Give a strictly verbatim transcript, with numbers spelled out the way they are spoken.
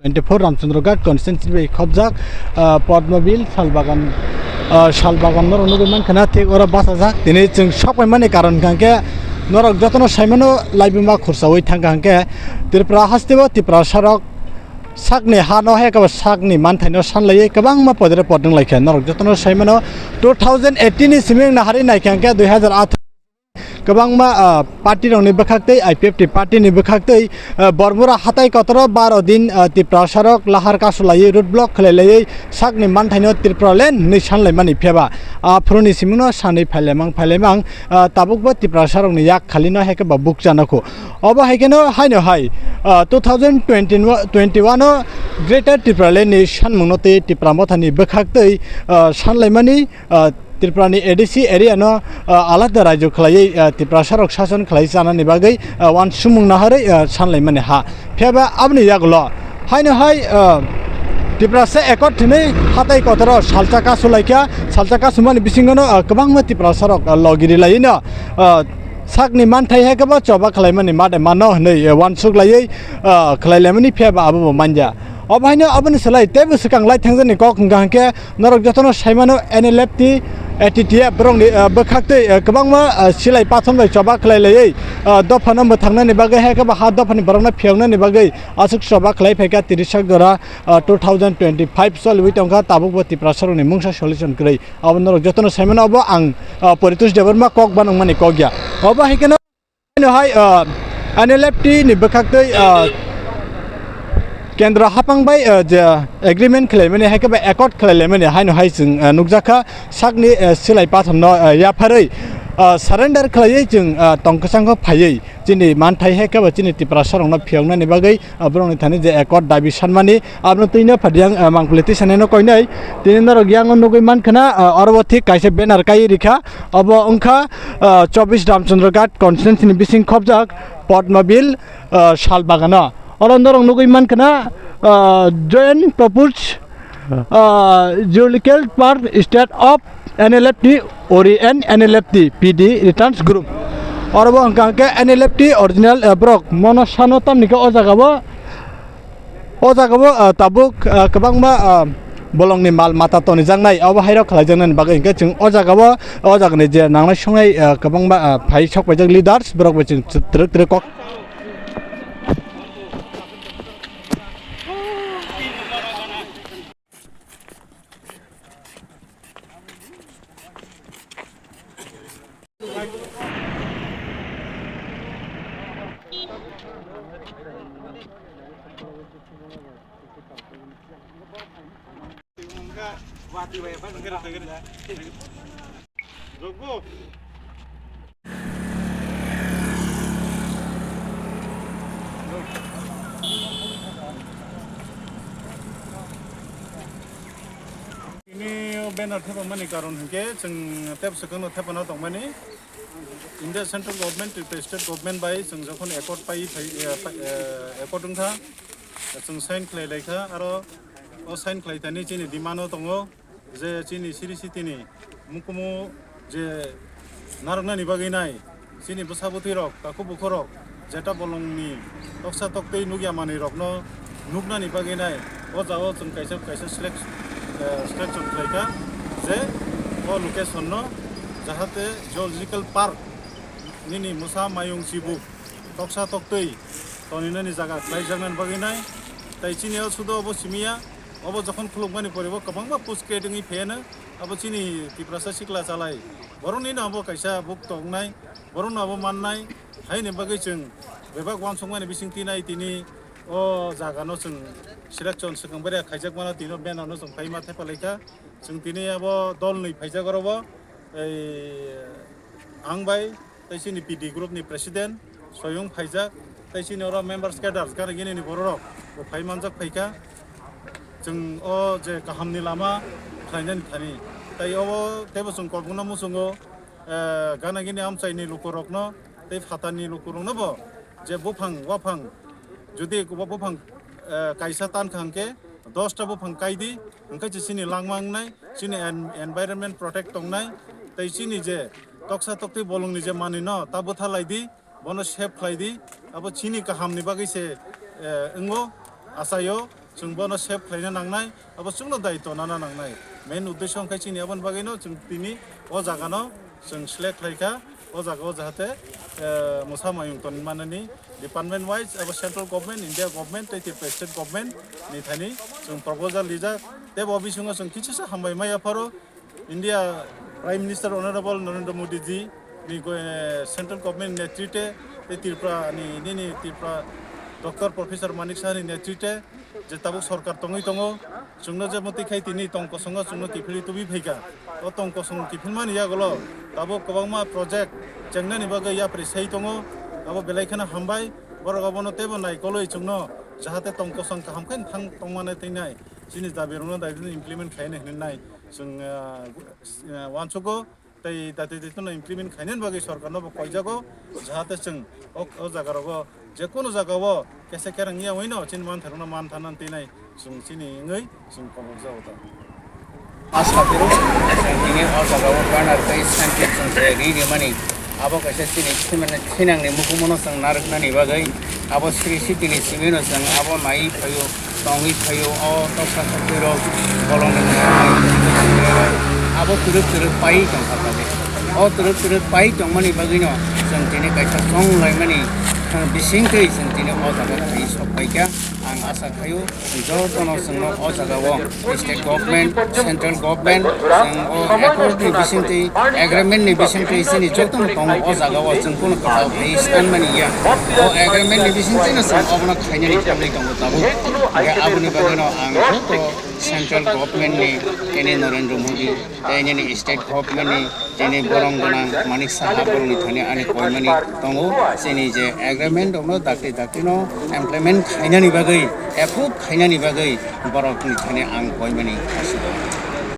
twenty-four Ramchandra Ghat constituency bai khobjak, ah, Padmabil, Salbagan, ah, Salbagan norok nugwi mankha na, thik oro bachajak. Tini chwng sok paimani karon hwnkha khe norok jotono saimano laibuma khursaui thangkha hwnkhe Tripura hasteo Tiprasarok sakni hano hai khe sakni manthaino sanlaiwi kwbangma podre pod wnglaikha. Norok jotono saimano two thousand eighteen ni simi wngna hari naikha hwnkhe dui hazar atharo kwbangma, ah, party rokni bwkhaktwi, I P F T party ni bwkhaktwi, ah, Bormura hatai kotoro baro din, ah, Tiprasarok lahar kasulaiwi road block khlailaiwi sakni manthaino Tripura land hinwi sanlaimani phiyaba. Aphuruni simingno sanwi phailaimang phailaimang, ah, tabukbo Tiprasarokni yak khalino hai khe ba bukcha nokho. Obo hai kheno haino hai, ah, two thousand twenty-one o Greater Tipraland ni sanmungno tei Tipra Mothani bwkhaktwi, ah, sanlaimani, ah, Tripura ni A D C area no, ah, alada rajyo khlaiwi, ah, Tiprasa rok sason khlai chanani bagwi, ah, uansukmung naharwi, ah, sanlaimani ha. Phiyaba aboni yagulo haino hai, ah, Tiprasa Accord hinwi hatai kotoro salsa kasulaikha, salsa kasumani bisingono, ah, kwbangma Tiprasa rok, ah, logiri laiwi no, ah, sakni manthai hai khe bo choba khlaimani made mano hinwi, ah, uansuk laiwi, ah, khlailaimani phiyaba abo bo manya. Obo haino aboni slai teibo swkang lai thangjani kok hwnkha hwnkhe norok jotono saimano N L F T, A T T F borokni, ah, bwkhaktwi, ah, kwbangma, ah, silai pathon bai choba khlai laiwi, ah, dophano mwthangnani bagwi hai khe bo ha dophani borokno phiyoknani bagwi aswk choba khlai phaikha tirisak jora, ah, two thousand twenty-five choliwi tongkha tabukbo Tiprasarokni mungsa solution kwrwi. Abo norok jotono saimano obo ang, ah, Poritosh Debbarma kok banwngmani kok ya. Obo hai kheno Haino hai, ah, N L F T ni bwkhaktwi, ah, Kendra hapang bai, ah, je agreement khlaimani hai khe ba accord khlailaimani haino hai chwng, ah, nukjakha sakni, ah, silai pathorno, ah, yapharwi, ah, surrender khlaiwi chwng, ah, tong kwchangkho phaiwi chini manthai hai khe ba chini Tiprasa rokno phiyoknani bagwi, ah, borokni thani je accord dabi sanmani abono twino phaidi ang, ah, mangpili twi sanino koinai tini norok yango nugwi mankha na, ah, oro bo thik kaisa banner kai rikha. Obo wngkha, ah, chobbish Ramchandra Ghat constituency ni bising khobjak Padmabil, ah, Salbagano. Oro norok nugwi mankha na, ah, Joint Proposed, ah, Zoological Park State of N L F T, Ori and N L F T P D Returns Group. Oro bo hwnkha hwnkhe N L F T original, ah, borok mono sano tamni khe o jaga bo O jaga o, ah, tabuk, ah, kwbangma, ah, bolongni mal mata tonijaknai, abo hairok khlaijaknani bagwi hwnkhe chwng o jaga o, o jagani je nangnai songnai, ah, kwbangma, ah, phai sok paijak leaders borok bai chwng twrwk twrwk kok. Tini o banner thepamani karon hwnkhe chwng tep swkangno thepana tongmani. India Central Government, Tripura State Government bai chwng jokhon accord pai phai, eh, pai, eh, accord wngkha, chwng sign khlai laikha, aro o sign khlai thani chini demand o tongo je chini siri sitini mukumu je narwknani bagwi nai, chini bwsa bwtwi rok, takhuk bukhuk rok, jeta bolongni toksa toktwi nukya manwi rokno nuknani bagwi nai, o jagao chwng kaisa kaisa select, eh, selection khlaikha je o location no jahate Zoological Park nini mwsa mayung chibuk toksa toktwi toninani jaga khlaijaknani bagwi nai. Tai chini o sudo obo simiya, obo jokhon khulukmani pore bo kwbangma post create wngwi pheno, abo chini Tiprasa sikla chalai borokni no abo kaisa buk tongnai, borokno abo mannai, haini bagwi chwng bebak uansukmani bising tinai tini o jaga no chwng selection swkang bwrwi khaijak mano, tini o banner no chwng phaima thepalaikha. Chwng tini abo dol nwi phaijak oro bo, ei, ang bai tei chini P D group ni president Soyung phaijak, tei chini oro members cadres gana gini ni borok rok bo phai manjak phaikha. Chwng o je kaham ni lama khlainani thani, tei obo teibo chwng kokno muchungo, eh, gana gini amchai ni luku rokno tei phatar ni luku rokno bo je buphang waphang jodi buphang, eh, kaisa tankha hwnkhe dosta buphang kaidi, hwnkhe se chini langma wngnai, chini en-, environment protect tongnai, tei chini je toksa toktwi bolongni je manwino ta bwtha laidi, bono save khlaidi, abo chini kahamni bagwi se, eh, wngo, achaio, chwng bono save khlaina nangnai, abo chwngno daitw nana nangnai. Main uddesho wngkha chini aboni bagwino chwng tini o jagano chwng select khlaikha, o jagao jahate, eh, mwsa mayung tonwi manani department wise abo central government, India government tei Tripura state government ni thani chwng proposal rijak. Tei bo bisingo chwng kichusa hambai maya pharo India Prime Minister Honorable Narendra Modi ji ni go-, eh, central government ni netrite tei Tripura ni, nini Tripura Doctor Professor Manik Saha ni netrite je tabuk sorkar tongwi tongo, chwngno je mwtwi khai tini tong kosongo chwngno kiphilwi tubui phaikha. O tong kosong kiphilmani yagulo tabuk kwbangma project chengnani bagwi yapri sai tongo. Abo belai kheno hambai, borok abono teibo naikolwi chwngno jahate tong kosong kaham khe thang tongmani teinai chini dabi rokno dabi implement khaina hinwi nai chwng, ah, ah, uansugo. Tei dati dati no implement khainani bagwi sorkar no bo koijago, jahate chwng o, o jaga rogo je kono jaga o kesa kerang ya wngwi no chini mantharmano mantharnani teinai chwng chini wngwi chwng kobokjago ta. Asa kuru, chwng tini o jaga o banner tei signboard chwng je ri rimani, abo kaisa chini thimani thinangni mukumono chwng narwknani bagwi abo Sri Sitini simi no chwng abo nai phaio. Tongwi phaio, o toksa tokwi rok bolongni abo twrwk twrwk pai tongkha tabuk. O twrwk twrwk pai tongmani bagwino chwng tini kaisa chong laimani bisingtwi chwng tini o jaga thai sok paikha. Ang asa khaio jotono chwngno o jagao state government, central government, chwng o accord ni bisingtwi, agreement ni bisingtwi chini jotono tongo o jagao chwng kunu kwtal thai sanmani ya. O agreement ni bisingtwino chwng obono khainani thangwi tongo tabuk. Hingkhe aboni bagwino ang joto central government ni tini Narendra Modi tei nini state government ni tini borong gwnang Manik Saha borokni thani ani koimani tongo. Chini je agreement rokno dakti dakti no implement khainani bagwi, approve khainani bagwi borokni thani ang koimani asuk.